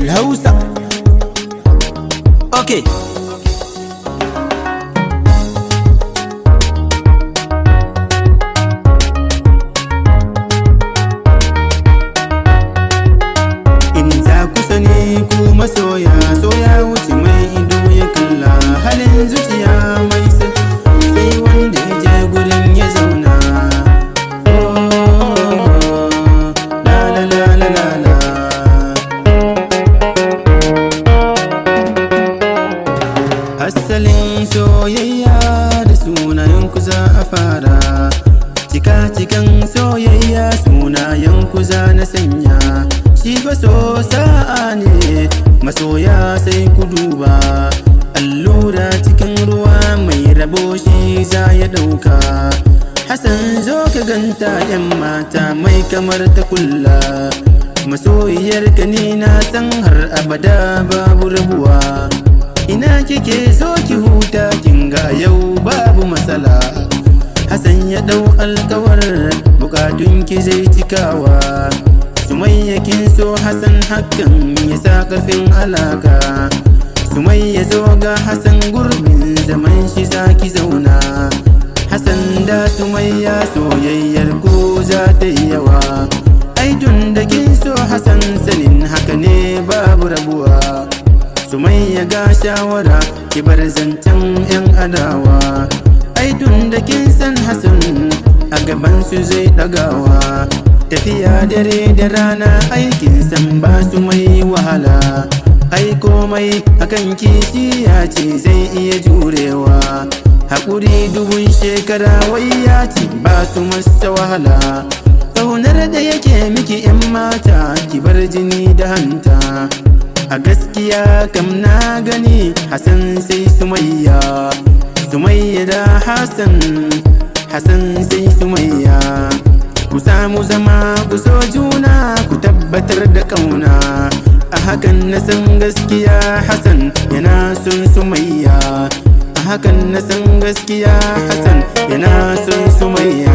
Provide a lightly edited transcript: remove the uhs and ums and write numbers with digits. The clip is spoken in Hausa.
Hausa. Okay. In za ku sani ku masoya, soya wuce mai ido ya kalla, halin zuciya mai sai wanda ya je gurin ya zauna. Oh, la la la la la la. Asalin soyayya da sunayen ku za a fara. Cika cikan soyayya sunayen ku za na sanya. Shi fa so sa'a ne, masoya sai ku duba. Allura cikin ruwa mai rabo shi za ya ɗauka. Hassan, zo ka ganta, 'yan mata mai kamar ta kulla. Masoyiyar ka ni na san har abada babu rabuwa. Ina kike? So ki huta, kin ga yau babu matsala. Hassan ya dau alkawar bukatun ki zai cikawa. Sumayya, kin so Hassan, hakan ya sa karfin alaka. Sumayya, zo ga Hassan, gurbin zaman shi zaki zauna. Hassan da Sumayya, soyayyar ku za ta yi yawa. Ai tun da kin so Hassan, sanin haka ne babu rabuwa. Sumayya, ga shawara, ki bar zancen 'yan adawa. Ai tun da kin san Hassan, a gaban su zai dagawa. Tafiya dare da rana, aikin san ba su mai wahala. Ai komai akan kishi ya ce zai iya jurewa. Haƙuri dubun shekara wai ya ce ba su masa wahala. Ƙaunar da yake miki, 'yan mata, ki bar jini da hanta. A gaskiya kam na gani, Hassan sai Sumayya, Sumayya da Hassan, Hassan sai Sumayya. Ku samu zama, ku so juna, ku tabbatar da ƙauna. A hakan na san gaskiya Hassan yana son Sumayya. A hakan na san gaskiya Hassan yana son Sumayya.